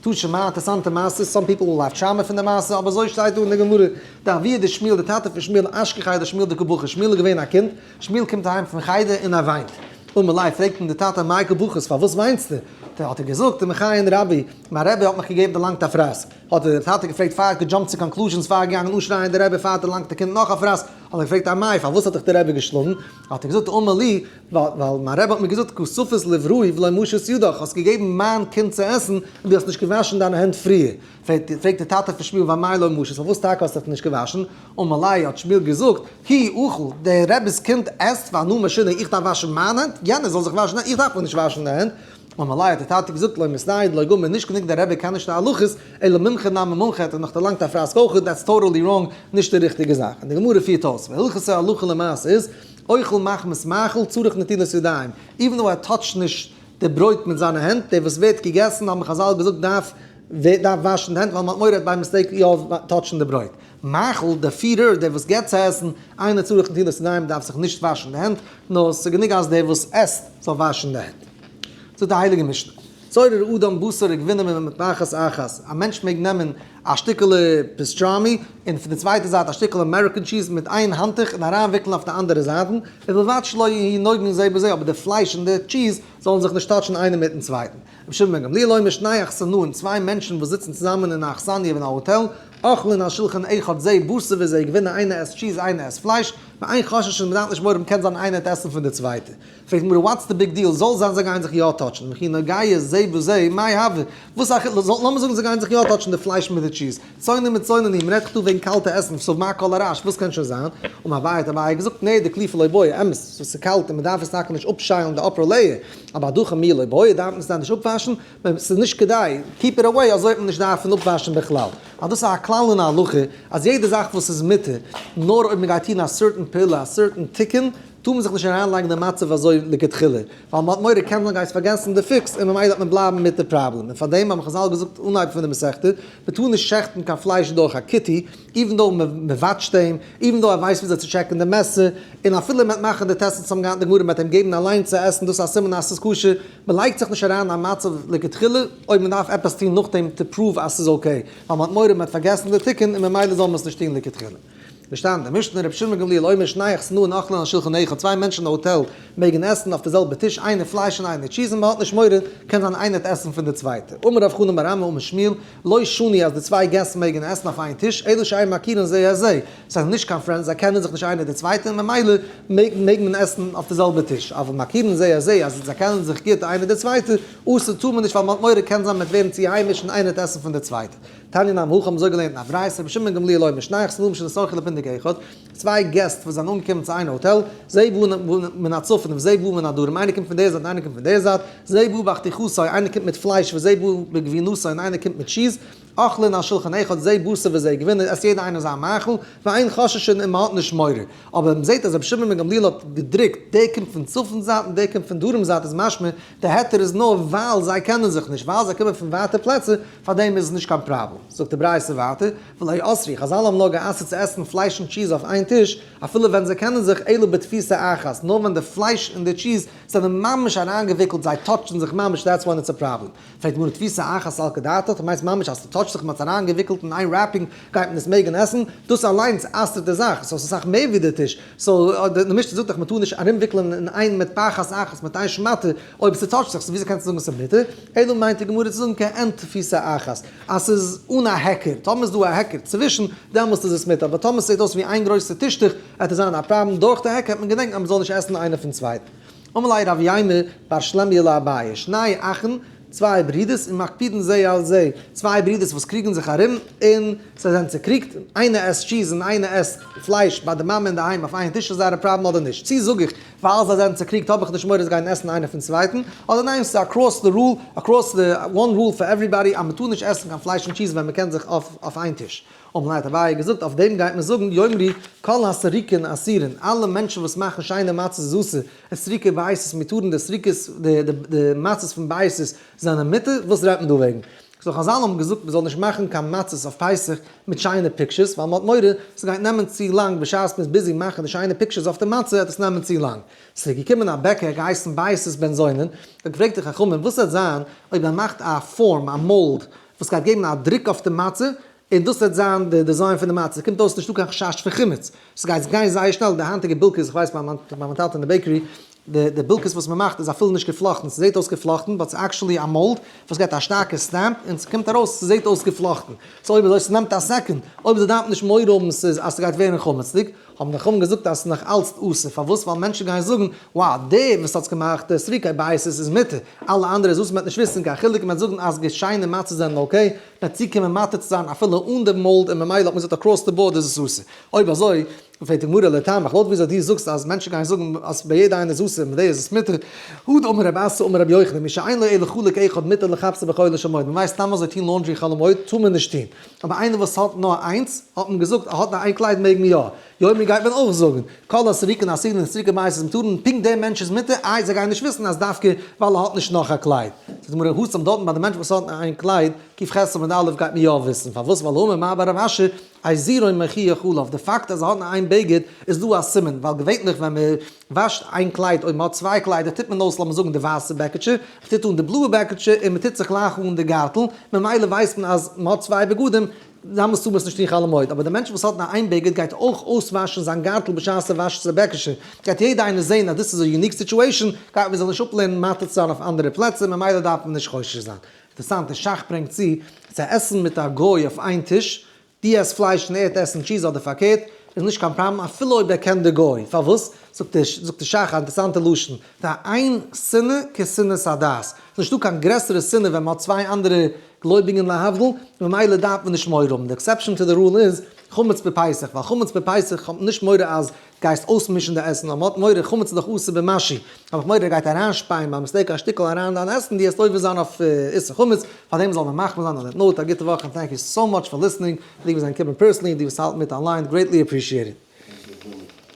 תא שמע, אינטערסאנטע מעשה, some people will have trauma פון די מעשה, אבער אזוי שטייט דא אין די גמרא, דאבוה דשמואל, די טאטע פון שמואל, אשכחיה דשמואל דקא בכי, שמואל איז געווען א קינד, שמואל קומט אהיים פון חדר און ער וויינט. אמר ליה, פרעגט אים די טאטע מאי קא בכית, פארוואס וויינסטו? האט ער געזאגט, ומכאין רבי, מיין רבי האט מיך געגעבן דערלאנגט א פראסק. האט דער טאטע געפרעגט פאר ער האט גע jump ט צו conclusions פאר ער געגאנגען אנשרייען די רבי פאר האט דערלאנגט די קינד נאך א פראסק, האט ער געפרעגט אמאי פארוואס האט דיך די רבי געשלאגן? האט ער געזאגט אמר לי, ווייל מיין רבי האט מיר געזאגט קא ספית לבראי ולא משית ידך, האסט געגעבן מיין קינד צו עסן און דו האסט נישט געוואשן דיינע הענט פריער. פרעגט דער טאטע פון שמואל ואמאי לא משית, פארוואס טאקע האסטו דיך נישט געוואשן? אמר ליה האט שמואל געזאגט, הוא אכיל, דער רבי'ס קינד עסט ואנא משינא, איך דארף וואשן מיין הענט? יענער זאל זיך וואשן, איך דארף מיר נישט וואשן די הענט. אמר ליה האט דער טאטע געזאגט, לא מתנייד לא גמיר, נישט גענוג דער רבי קען נישט די הלכות, אלא מומחה נמי מומחה, האט ער נאך דערלאנגט א פראסק אויך, that's totally wrong, נישט די ריכטיגע זאך. און די גמרא פירט אויס, והלכתא הלכה למעשה איז, אוכל מחמת מאכל צריך נטילת ידיים, even though ער touch ט נישט די ברויט מיט זיינע הענט, דער וואס ווערט געגעסן האבן חזל געזאגט דארף דארף וואשן די הענט ווייל מען האט מורא ער וועט by mistake יא touch ן די ברויט. מאכל, דער פירער, דער וואס געבט צו עסן, אינו צריך נטילת ידיים דארף זיך נישט וואשן די הענט, נאר ס'איז גענוג אז דער וואס עסט זאל וואשן די הענט. זאגט די הייליגע משנה, צורר אדם בשר וגבינה ממטפחת אחת, א מענטש מעג נעמען א שטיקעלע pastrami און פון די צווייטע זייט א שטיקל American cheese מיט איין האנטוך און אריינוויקלן אויף די אנדערע זייטן, ובלבד שלא יהיו נוגעין זה בזה, אבער די פלייש און די טשיז זאלן זיך נישט touch ן איינער מיטן צווייטן. רבי שמעון בן גמליאל אומר שני אכסנאים, צוויי מענטשן וואס זיצן צוזאמען אין א אכסניא אין א האטעל, אוכלין על שלחן אחד זה בשר וזה גבינה איינער עסט טשיז איינער עסט פלייש, ואין חוששין מ'דארף נישט מורא האבן קען זיין איינער וועט עסן פון די צווייטע. פרעגט די גמרא what's the big deal, זאל זיין זיי גייען זיך יא touch ן, וכי נוגע זה בזה, מאי הוי, וואס א חילוק, לאמיר זאגן זיי גייען זיך יא touch ן די פלייש מיט די טשיז, צונן מצונן הוא, מ'רעדט דאך דא וועגן קאלטע עסן, so מה כל הרעש, וואס קען שוין זיין? אמר אביי האט אביי געזאגט, נהי דקליפה לא בעיא, אמת, ס'איז קאלט און מ'דארף עס טאקע נישט אפשיילן די upper layer, אבער הדחה מיהא לא בעיא דארף מען עס דאן נישט אפוואשן, ס'איז נישט כדאי, keep it away, אזוי וועט מען נישט דארפן אפוואשן בכלל. אז דאס איז א כלל אין הלכה, אז יעדע זאך וואס איז מותר, נאר אויב מ'גייט טון א certain פעולה, א certain תיקון, טאר מען זיך נישט אריינלייגן די מצב אזוי לכתחילה, ווייל מ'האט מורא קען זיין גייסט פארגעסן די fix און ממילא וועט מען בלייבן מיט די פראבלעם, און פארדעם האבן חזל געזאגט אנהייב פון די מסכתא, מ'טאר נישט שעכטן קיין פלייש דורך א כותי, even though מ'וואטשט אים, even though ער ווייסט וויאזוי צו טשעקן די מעסער, און אפילו מ'וועט מאכן די טעסט וואס האבן געהאט די גמרא מ'וועט אים געבן אליין צו עסן דאס איז א סימן אז ס'איז כשר, מ'לייגט זיך נישט אריין אין א מצב לכתחילה אויב מ'דארף עפעס טון נאכדעם to prove אז ס'איז okay, ווייל מ'האט מורא מ'וועט פארגעסן די תיקון און ממילא זאל מען עס נישט טון לכתחילה. געשטאנען די משנה רבי שמעון גמליאל אומר שני אכסנאין אוכלין על שלחן אחד, צוויי מענטשן אין די האטעל מעגן עסן אויף די זעלבע טיש, איינער פלייש און איינער טשיז און מען האט נישט מורא, קען זיין איינער וועט עסן פון די צווייטע. אמר רב חנן בר אמי אמר שמואל, לא שנו אז די צוויי געסט מעגן עסן אויף איין טיש, אלא שאין מכירין זה את זה, זיי זענען נישט קיין friends, זיי קענען זיך נישט איינער די צווייטע און ממילא מעג מען עסן אויף די זעלבע טיש, אבל מכירין זה את זה אז זיי קענען זיך גוט איינער די צווייטע, אסור טאר מען נישט ווייל מען האט מורא קען זיין מען וועט ווערן צו היימיש און איינער וועט עסן פון די צווייטע. תניא נמי הכי האבן אזוי געלערנט אין א ברייתא, רבי שמעון בן גמליאל אומר, שני אכסנאים שנתארחו לפונדק אחד, צוויי געסט וואס זענען אנגעקומען צו איין האטעל, זה בא מן הצפון וזה בא מן הדרום, איינער קומט פון דער זייט און איינער קומט פון דער זייט, זה בא בחתיכתו, איינער קומט מיט פלייש וזה בא בגבינתו און איינער קומט מיט טשיז, אוכלין על שלחן אחד, זה בשר וזה גבינה, עסט יעדער איינער זיין מאכל, ואין חוששין און מען האט נישט מורא. אבער מען זעט אז רבי שמעון בן גמליאל האט געדרוקט, דער קומט פון צפון זייט און דער קומט פון דרום זייט איז משמע, די היתר איז נאר ווייל זיי קענען זיך נישט, ווייל זיי קומען פון ווייטע פלעצער, פאר דעם איז עס נישט קיין פראבלעם. זאגט די ברייתא ווייטער, ולא אסרו, חזל האבן נאר גע'אסר'ט צו עסן פלייש און טשיז אויף איין טיש, אפילו ווען זיי קענען זיך, אלא בתפיסה אחת, נאר ווען די פלייש און די טשיז זענען ממש אריינגעוויקלט, זיי touch ן זיך ממש, that's when it's a problem. פרעגט די גמרא, תפיסה אחת סלקא דעתך, דו מיינסט ממש אז ס'טאטשט זיך, מ'האט עס אריינגעוויקלט אין איין wrapping, גייט מען עס מעגן עסן? דאס אליינס אסר'ט די זאך, so ס'איז אסאך מער ווי די טיש, so די משנה זאגט דאך מ'טאר נישט ארומוויקלען אין איין מטפחת אחת מיט איין שמאטע, אויב ס'טאטשט זיך, so וויאזוי קענסטו זאגן ס'איז מותר? אלא מיינט די גמרא צו זאגן כעין תפיסה אחת, אז ס'איז אן א היכר, טאמער איז דא א היכר צווישן, דעמאלסט איז עס מותר, אבער טאמער ס'זעט אויס ווי איין גרויסע טישטוך, וועט עס זיין א פראבלעם, דורך די היכר וועט מען געדענקן אז מ'זאל נישט עסן איינער פון צווייטן. אמר ליה רב יימר בר שלמיה לאביי, שני אחין, צוויי ברידערס, ומקפידין זה על זה, צוויי ברידערס וואס קריגן זיך ארום, און זיי זענען צוקריגט, איינער עסט טשיז און איינער עסט פלייש ביי די מאמע אינדערהיים אויף איין טיש, איז זייער א פראבלעם אדער נישט? צי זאג איך, ווייל זיי זענען צוקריגט האב איך נישט מורא זיי גייען עסן איינער פון צווייטן, אדער ניין ס'איז across the rule, across the one rule for everybody אז מ'טאר נישט עסן קיין פלייש און טשיז ווען מ'קען זיך אויף איין טיש. אמר ליה האט אביי געזאגט אויף דעם גייט מען זאגן יאמרו כל הסריקין אסורין אלע מענטשן וואס מאכן שיינע מצות איז אסור, וסריקי בייתוס מותרין די סריקות די מצות פון בייתוס זענען מותר, וואס רעדט מען דא וועגן? so חזל האבן געזאגט מ'זאל נישט מאכן קיין מצות אויף פסח מיט שיינע pictures ווייל מ'האט מורא ס'גייט נעמען צו לאנג בשעת מ'איז busy מאכן די שיינע pictures אויף די מצה וועט עס נעמען צו לאנג. ס'איז געקומען א בעקער געהייסן בייתוס בן זונין האט געפרעגט די חכמים וואס וועט זיין אויב מען מאכט א פארם א mold וואס גייט געבן א דרוק אויף די מצה און דאס וועט זיין די design פון די מצה, קומט אויס נישטא קיין חשש פון חימוץ, ס'גייט גיין זייער שנעל, די היינטיגע בילקעס איך ווייס ביי מיין טאטע אין די bakery. די די בילקעס וואס מען מאכט איז אפילו נישט געפלאכטן, ס'זעט אויס געפלאכטן but ס'איז actually א mold וואס געט א שטארקע stamp און ס'קומט ארויס ס'זעט אויס געפלאכטן. so אויב אזוי ס'נעמט א second, אויב זיי דארפן נישט מורא האבן ס'איז אז ס'גייט ווערן חמצ'דיג, האבן די חכמים געזאגט אז ס'איז נאך אלץ אסור, פארוואס? ווייל מענטשן גייען זאגן, wow, דער וואס האט געמאכט די סריקי בייתוס איז מותר, אלע אנדערע איז אסור, מ'וועט נישט וויסן קיין חילוק, מ'וועט זאגן אז געשיינע מצות זענען okay, מ'וועט צוקומען מתיר צו זיין אפילו אן די mold און ממילא האט מען געזאגט across the board איז עס אסור. אויב אזוי, פרעגט די גמרא לטעמיך, לויט וויאזוי דו זאגסט אז מענטשן גייען זאגן אז ביי יעדע איינער איז אסור און ביי דער איז עס מותר, הא דאמר רב אסי אמר רבי יוחנן, מי שאין לו אלא חלוק אחד מותר לכבסו בחולו של מועד, מ'ווייסט סתם אזוי טון laundry חול המועד טאר מען נישט טון, אבער איינער וואס האט נאר איינס, האט מען געזאגט ער האט נאר איין קלייד מעג מען יא. יאמרו גייט מען אויך זאגן, כל הסריקין אסורין און סריקי בייתוס מותרין, פונקט דער מענטש איז מותר, איי זיי גייען נישט וויסן אז דווקא ווייל ער האט נישט נאך א קלייד. זאגט די גמרא, התם דארטן ביי די מענטש וואס האט נאר איין קלייד, ק"ח עמוד א' גייט מען יא וויסן, פארוואס ווייל האמר מר בר רב אשי, איזורו מוכיח עליו, די פאקט אז ער האט נאר איין בגד איז דא א סימן, ווייל געווענליך ווען מען וואשט איין קלייד אויב מען האט צוויי קליידער טוט מען אויס לאמיר זאגן די ווייסע בעקיטשע, מען טוט אן די בלויע בעקיטשע און מען טוט זיך גלייך אן די גארטל, ממילא ווייסט מען אז מען האט צוויי בגדים, דאמאלס טאר מען עס נישט טון חול המועד, אבער די מענטש וואס האט נאר איין בגד גייט אויך אויסוואשן זיין גארטל בשעת ער וואשט די בעקיטשע, גייט יעדער איינער זען אז דאס איז א unique situation, גייט מען זיך נישט אפלערנען מתיר צו זיין אויף אנדערע פלעצער, ממילא דארף מען נישט חושש זיין. אינטערעסאנט, די ש"ך ברענגט צו, צו עסן מיט א גוי אויף איין טיש, דו עסט פלייש און ער וועט עסן cheese אדער פארקערט, איז נישט קיין פראבלעם אפילו אויב ער קען די גוי, פארוואס? זאגט די ש"ך א אינטערעסאנטע לשון, דאין שנאה כשנאת הדת, ס'איז נישטא קיין גרעסערע שנאה ווען מ'האט צוויי אנדערע גלויבינגען להבדיל, ממילא דארף מען נישט מורא האבן, די exception to the rule איז חמץ בפסח, ווייל חמץ בפסח האט מען נישט מורא אז גייסט אויסמישן די עסן, אבער מ'האט מורא, חמץ איז דאך אסור במשהו, האב איך מורא ער גייט אריינשפייען ביי mistake א שטיקל אריין אין דיין עסן, דו העסט עובר זיין אויף איסור חמץ, פארדעם זאל מען מחמיר זיין. On that note, א גוטע וואך and thank you so much for listening, די וואס זענען געקומען personally און די וואס האלטן מיט online, greatly appreciated.